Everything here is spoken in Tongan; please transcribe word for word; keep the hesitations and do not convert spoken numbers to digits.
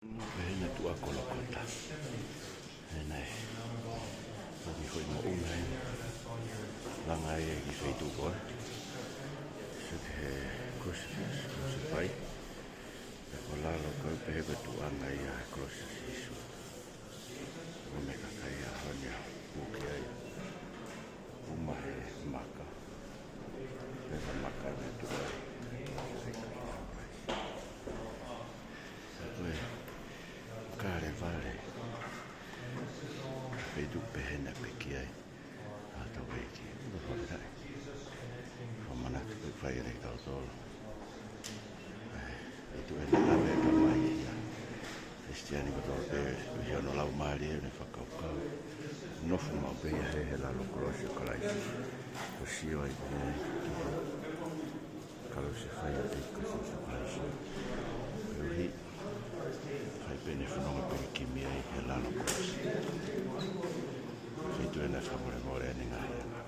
Pehē naʻe tuʻa Kolokota. He naʻe, ko e kiʻi foʻi moʻunga ē. Langa ai e kiʻi feituʻu ko ē. Sio ki he kolosi, kolosi fai. Pea ko lalo ko ē pehē ko e tuʻunga ia e kolosi ʻa Sīsū. Ko e meʻa kakai ʻaho ni ʻoku puke ai. Uma he maka. Pea ko e maka naʻe tuʻu ai. Ko e Kalevale. Feituʻu pehē naʻe piki ai ʻa hotau ʻEiki. Ko e fakafetaʻi. Fakamanatu pē fai ʻe kitautolu. ʻE, ʻe tuʻu ʻene ʻave ka mai ia. Kalisitiane kotoa pē, ʻi hono laumālie ʻene fakakaukau. Nofo maʻu pē ia he, he lalo kolosi ʻo Kalaisi. Ko e sio ai pē ia ki he kolosi fai ʻa e ʻEiki ko Sīsū Kalaisi. Koeʻuhi, fai pē ʻene fononga pilikimi ai he lalo kolosi. Feituʻu ena fakamolemole ʻene ngaahi anga.